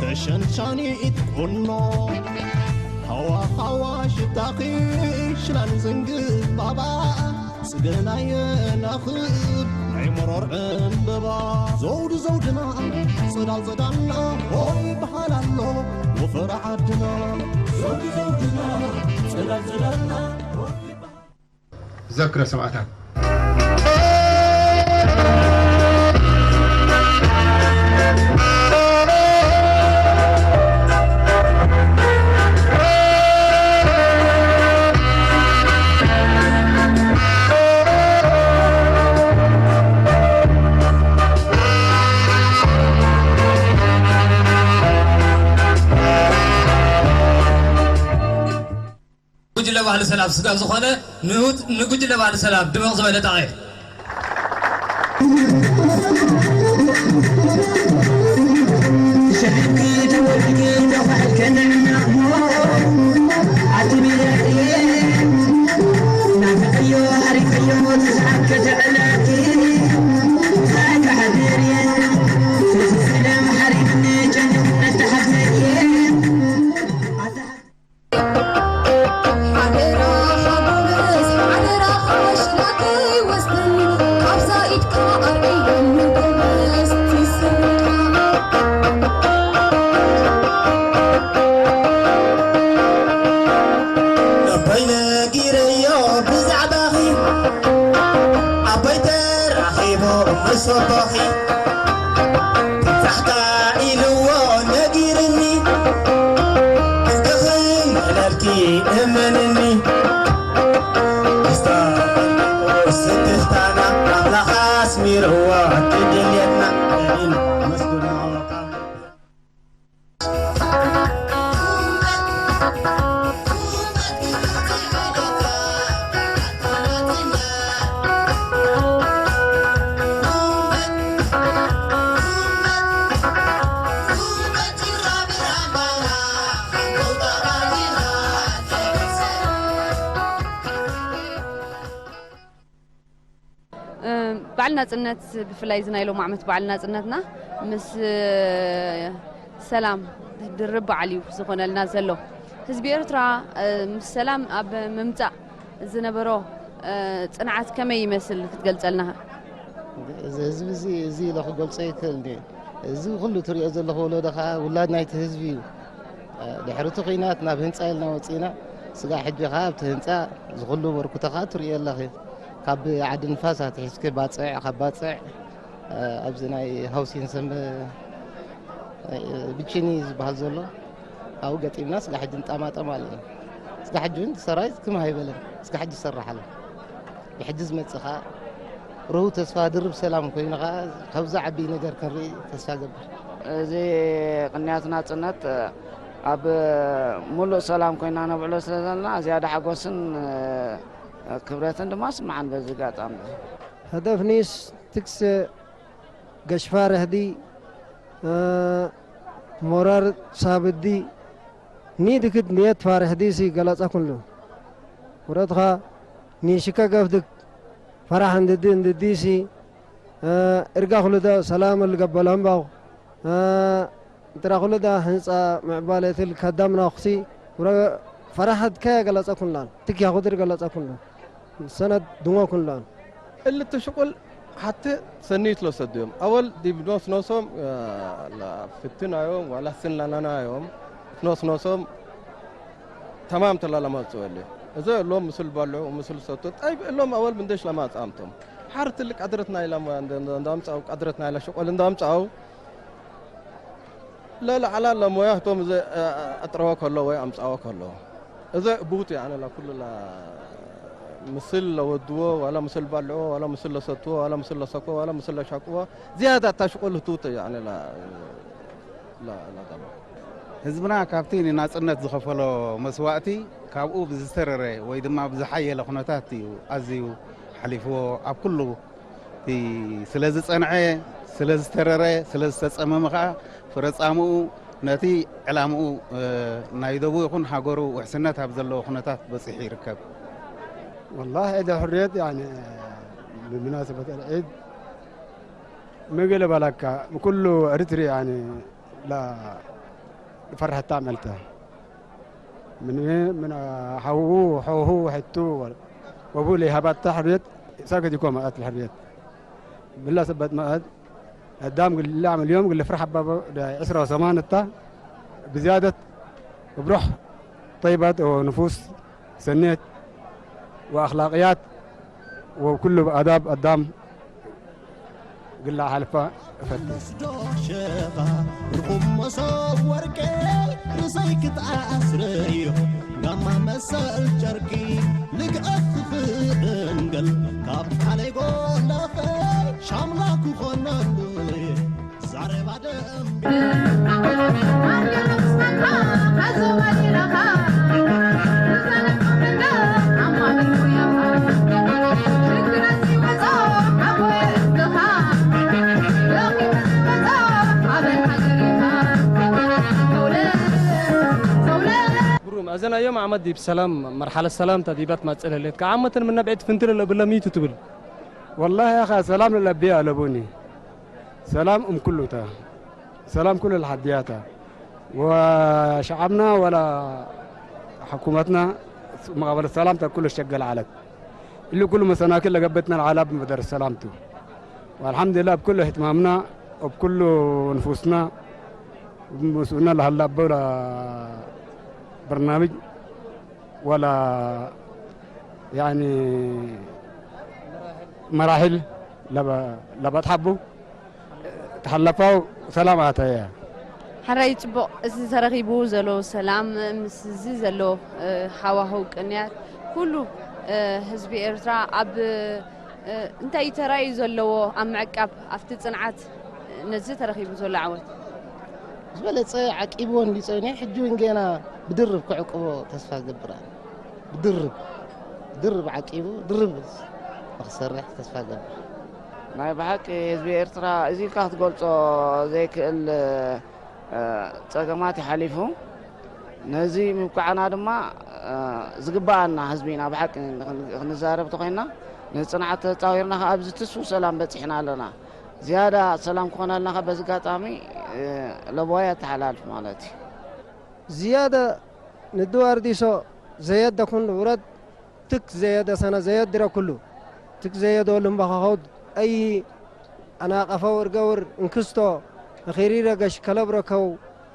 ተሸንሻኒት ቁኖ፣ ሃዋ ሃዋ ሽታኺ፣ ሽላን ዝንግባባ፣ ጽገናየ ናኽብ ናይ መሮር ዕምበባ። ዘውዲ ዘውድና፣ ጽላል ጽላልና፣ ሆይ በሃል ኣሎ ወፈራ ዓድና። ዘውዲ ዘውድና፣ ጽላል ጽላልና፣ ሆይ በሃል ዘክረ ሰማእታት። ጉጅለ ባህሊ ሰላም ስጋብ ዝኾነ ንጉጅለ ባህሊ ሰላም ድምቕ ዝበለ ጣቕዒት። ኣቦይ ነጊረዮ ብዛዕባኺ ኣቦይ ተራኺቡ ምስ ኣቦኺ ክብጻሕካ ኢልዎ ነጊርኒ ክኽሕለልኪ እመንኒ ስድፍታና ኣምላኽ ኣስሚርዎ እቲ ድልየትና መስግኖ በዓል ናፅነት ብፍላይ እዚ ናይ ሎም ዓመት በዓል ናፅነትና ምስ ሰላም ድርብ በዓል እዩ ዝኾነልና ዘሎ። ህዝቢ ኤርትራ ምስ ሰላም ኣብ ምምፃእ ዝነበሮ ፅንዓት ከመይ ይመስል ክትገልፀልና? እዚ ህዝቢ እዚ እዚ ኢለ ክገልፆ ይክእል እንዲ እዚ ኩሉ ትሪኦ ዘለኹ ወለዶ ከዓ ውላድ ናይቲ ህዝቢ እዩ። ድሕሪ እቲ ኩናት ናብ ህንፃ ኢልና ወፂና ስጋ ሕጂ ከዓ ኣብቲ ህንፃ ዝኩሉ በርኩተ ከዓ ትሪኦ ኣለኺ። ካብ ዓዲ ንፋስ ኣትሒዝኪ ባፅዕ ካብ ባፅዕ ኣብዚ ናይ ሃውሲን ሰም ብቺኒ ዝበሃል ዘሎ ኣብኡ ገጢምና ስጋ ሕጂ ንጣማጠም ኣለና። ስጋ ሕጂ እውን ሰራዊት ክም ኣይበለን ስጋ ሕጂ ይሰርሕ ኣሎ። ብሕጂ ዝመፅእ ከዓ ርሁው ተስፋ ድርብ ሰላም ኮይኑ ከዓ ካብዚ ዓብዪ ነገር ክንርኢ ተስፋ ገብር። እዚ ቅንያት ናፅነት ኣብ ሙሉእ ሰላም ኮይና ነብዕሎ ስለ ዘለና ዝያዳ ሓጎስን ክብረትን ድማ ስምዓን በዚ ኣጋጣሚ። هدف نيس تكس قشفار هدي ሞራር ሳብዲ ኒድክድ ንየት ፋርሕ ዲሲ ገላጻ ኩሉ ውረትኻ ኒሽከ ገፍድክ ፈራሕ እንድዲ እንድዲሲ እርጋ ኩሉደ ሰላም ልገበሎም ባኹ ጥራ ኩሉደ ህንጻ ምዕባለ ትል ከዳም ናኹሲ ውረ ፈራሐት ከ ገላጻ ኩላን ትክ ያኹድር ገላጻ ኩሉ ሰነት ድሞ ኩላን እልቲ ሽቁል ሓቲ ሰኒት ለሰድዮም ኣወል ዲብ ኖስ ኖሶም ፍትናዮም ዋላ ስንላናናዮም ኖስ ኖሶም ተማም ተላላ መጽወል እዚ እሎም ምስል ባልዑ ምስል ሰጡ ጠይብ እሎም ኣወል ብንደሽ ለማጻምቶም ሓር ትልቅ ቀድረት ናይላ እንዳምጻው ቀድረት ናይላ ሽቆል እንዳምጻው ለለዓላ ለሞያ ህቶም እዚ ኣጥረወ ከሎ ወይ ኣምጻወ ከሎ እዚ ቡት ያነ ለኩሉ ምስል ለወድዎ ዋላ ምስል ባልዕዎ ዋላ ምስል ለሰትዎ ዋላ ምስል ለሰኮ ዋላ ምስል ለሻቅዎ ዝያዳ ታሽቆ ልትውጥ ያነ ለዳማ ህዝብና ካብቲ ንናጽነት ዝኸፈሎ መስዋእቲ ካብኡ ብዝተረረ ወይ ድማ ብዝሓየለ ኩነታት እዩ ኣዝዩ ሓሊፍዎ ኣብ ኩሉ እቲ ስለ ዝጸንዐ ስለ ዝተረረ ስለ ዝተጸመመ ከኣ ፍረጻምኡ ነቲ ዕላምኡ ናይ ደቡ ይኹን ሃገሩ ውሕስነት ኣብ ዘለዎ ኩነታት በጺሑ ይርከብ። والله عيد الحرية يعني بمناسبة العيد ምግል በላካ ኩሉ እርትሪ ኣነ ላ ፈርሐታ መልተ ምን ምን ሐዉ ሐዉ ሐቱ ወቡ ለይሃባታ ሕርየት ሳከት ይኮ መኣት ሕርየት ብላ ሰበት መኣት ኣዳም ግላ ምልዮም ግለ ፍርሕ ኣባቦ ዕስራ ወሰማን እታ ብዝያደት እብሮሕ ጠይባት ወንፉስ ሰኔት ወኣኽላቅያት ወኩሉ ኣዳብ ኣዳም ግላ ሓልፋ እፈትሽ። ወስዶ ሸኻ ርኹም መሶብ ወርቂ ርእሰይ ክትኣስረዮ ጋማ መሰል ጨርቂ ልግኣት ትኽእንገል ካብ ካልይ ጎለኸይ ሻምላ ክኾነሉ እየ ዛረባ ደም ብሩም፣ ኣዘናዮም ዓመት ዲብ ሰላም፣ መርሓለት ሰላም ተዲባት ማጸለለት። ከዓመትን ምነብዒት ፍንትል ለብለሚቱ ትብል። ወላሂ ያኻ ሰላም ለለብያ ኣለቡኒ። ሰላም እም ኩሉታ። ሰላም ኩሉ ለሓድያታ። ወሸዓብና ወላ ሕኩመትና መቐበል ሰላምታ ኩሉ ሸገል ዓለት። እሉ ኩሉ መሰናክል ለገበትና ለዓላ ብመደር ሰላምቱ። ወአልሐምዱሊላህ እብ ኩሉ እህትማምና፣ እብ ኩሉ ንፉስና፣ ምስኡና ለሀላ ኣበው ለበርናምጅ ወላ ያኒ መራሕል ለበ-፣ ለበጥሓቡ ተሓለፋው ሰላም ኣተየ። ሓራይ ጽቡቕ፣ እዚ ተረኺቡ ዘሎ ሰላም ምስ እዚ ዘሎ፣ እ፣ ሃዋህው ቅንያት ኩሉ፣ እ፣ ህዝቢ ኤርትራ ኣብ፣ እ፣ እንታይ እዩ ተራእዩ ዘለዎ ኣብ ምዕቃብ ኣብቲ ጽንዓት ነዚ ተረኺቡ ዘሎ ዓወት? ዝበለጸ ዓቂብዎ እንዲጸንዩ ሕጂ እውን ገና ብድርብ ክዕቅቦ ተስፋ ገብር ኣነ። ብድርብ፣ ድርብ ዓቂቡ፣ ድርብ ንኽሰርሕ ተስፋ ገብር። ናይ ብሓቂ ህዝቢ ኤርትራ እዚ ኢልካ ክትገልጾ ዘይክእል፣ እ፣ ጸገማት ይሓሊፉ። ነዚ ምብቃዕና ድማ፣ እ፣ ዝግበኣና ህዝቢ ኢና። ብሓቂ ክን-፣ ክንዛረብ ተኾይንና፣ ንጽንዓት ተጻዊርና ከኣ ኣብዚ ትስፉው ሰላም በጺሕና ኣለና። ዝያዳ ሰላም ክኾነልና ከኣ በዚ ኣጋጣሚ፣ እ፣ ለበዋይ ኣተሓላልፍ ማለት እዩ። ዝያዳ ንድዋር ዲሶ ዘየደ ኩን ውረድ ትክ ዘየደ ሰነ ዘየድረ ኩሉ ትክ ዘየዶ ልምበኸኸው ኣይ ኣናቀፈው እርገውር እንክስቶ ኺሪረ ገሽ ከለብረከው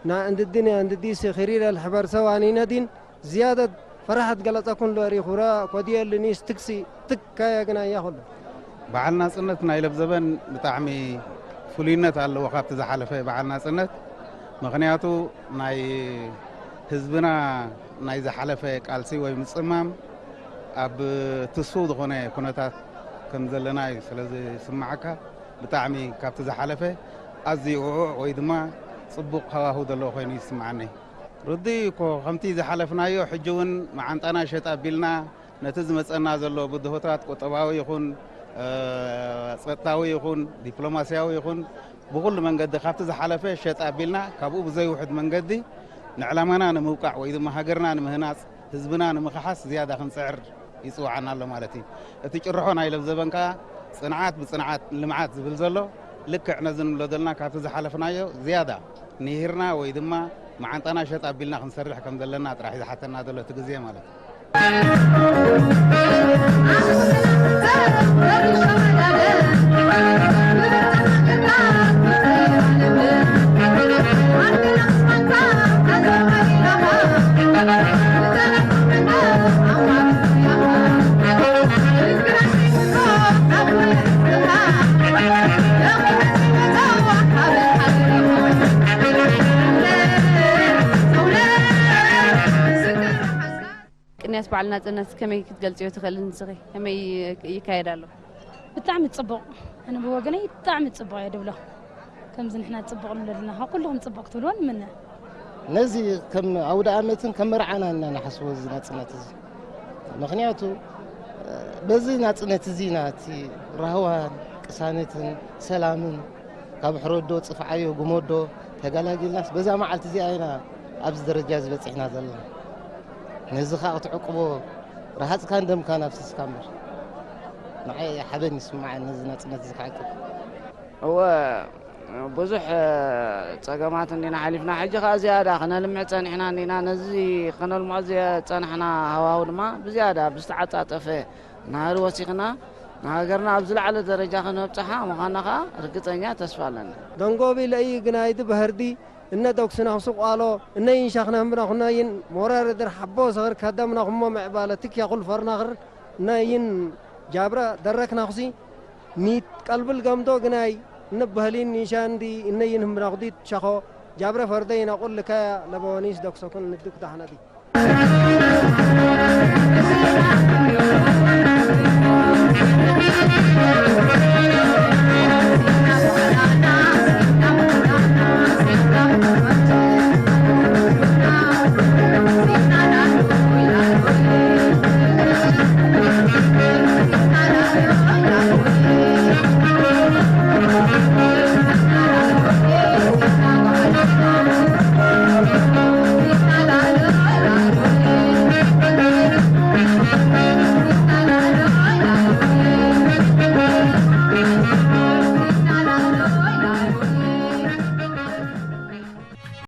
ና እንድድን እንድዲሲ ኺሪረ ልሕበር ሰው ኣኒነዲን ዝያደት ፈራሐት ገለጸኩን ለሪኹረ ኮድየልኒስ ትክሲ ትክ ካየግናያ ኩሉ። በዓል ናጽነት ናይ ለብዘበን ብጣዕሚ ፍሉይነት ኣለዎ ካብቲ ዝሓለፈ በዓል ናጽነት። ምኽንያቱ ናይ ህዝብና ናይ ዝሓለፈ ቃልሲ ወይ ምጽማም ኣብ ትስፉው ዝኾነ ኩነታት ከም ዘለና እዩ ስለ ዝስምዓካ፣ ብጣዕሚ ካብቲ ዝሓለፈ ኣዝዩ ውዑዕ ወይ ድማ ጽቡቕ ሃዋህው ዘለዎ ኮይኑ ይስምዓኒ። ርዱእ እዩ እኮ፣ ከምቲ ዝሓለፍናዮ ሕጂ እውን መዓንጣና ሸጥ ኣቢልና ነቲ ዝመጸና ዘሎ ብድሆታት ቁጠባዊ ይኹን፣ እ፣ ጸጥታዊ ይኹን ዲፕሎማስያዊ ይኹን ብኹሉ መንገዲ ካብቲ ዝሓለፈ ሸጥ ኣቢልና ካብኡ ብዘይውሕድ መንገዲ ንዕላማና ንምብቃዕ ወይ ድማ ሃገርና ንምህናጽ ህዝብና ንምኽሓስ ዝያዳ ክንጽዕር ይጽውዓና ኣሎ ማለት እዩ። እቲ ጭርሖ ናይ ለብዘበን ከኣ ጽንዓት ብጽንዓት ልምዓት ዝብል ዘሎ ልክዕ ነዚ ንብሎ ዘለና ካብቲ ዝሓለፍናዮ ዝያዳ ንሂርና ወይ ድማ መዓንጣና ሸጥ ኣቢልና ክንሰርሕ ከም ዘለና ጥራሕ እዩ ዝሓተና ዘሎ እቲ ግዜ ማለት እዩ። ቅንያት በዓል ናጽነት ከመይ ክትገልጽዮ ትኽእሊ ንስኺ? ከመይ ይካየድ ኣሎ? ብጣዕሚ ጽቡቕ። ኣነ ብወገነይ ብጣዕሚ ጽቡቕ እየ ድብሎ። ከምዚ ንሕና ጽቡቕ ንብሎ ዘለና፣ ካብ ኩልኹም ጽቡቕ ክትብልዎ ንምነ። ነዚ ከም ኣውደ ኣመትን ከም መርዓና ኢና ንሓስቦ እዚ ናጽነት እዚ። ምኽንያቱ፣ በዚ ናጽነት እዚ ኢና እቲ ራህዋን ቅሳነትን ሰላምን ካብ ሕረዶ፣ ጽፍዓዮ፣ ጉመዶ ተገላጊልናስ በዛ መዓልቲ እዚኣ ኢና ኣብዚ ደረጃ እዚ በጺሕና ዘለና። ነዚ ኸኣ ክትዕቅቦ ረሃጽካን ደምካን ኣፍሲስካ እምበር። ንዓይ ሓበን ይስምዓኒ ነዚ ናጽነት እዚ ክዕቅብ። እወ፣ ብዙሕ ጸገማት እንዲና ሓሊፍና። ሕጂ ኸኣ ዝያዳ ክነልምዕ ጸኒሕና እንዲና። ነዚ ክነልምዖ ዝጸናሕና ሃዋሁ ድማ ብዝያዳ ብዝተዓጻጸፈ ናህሪ ወሲኽና ንሃገርና ኣብ ዝለዓለ ደረጃ ከነብጽሓ ምዃና ኸኣ ርግጸኛ ተስፋ ኣለና። ደንጎቢ ለእይ ግናይዲ በህርዲ እነ ዶክስና ክሱ ቋሎ እነ ይንሻኽና ህምብና ኩና ይን ሞራር ድር ሓቦ ሰኽር ከደምና ኩሞ ምዕባለ ትክ ያኹል ፈርናኽር እነ ይን ጃብረ ደረክና ኩሲ ኒት ቀልብል ገምዶ ግናይ እነ በህሊን ኒሻ እንዲ እነ ይን ህምብና ኩዲ ትሻኾ ጃብረ ፈርደ ይነቁል ልካያ ለበወኒስ ዶክሰኩን ንድኩ ዳሕነዲ።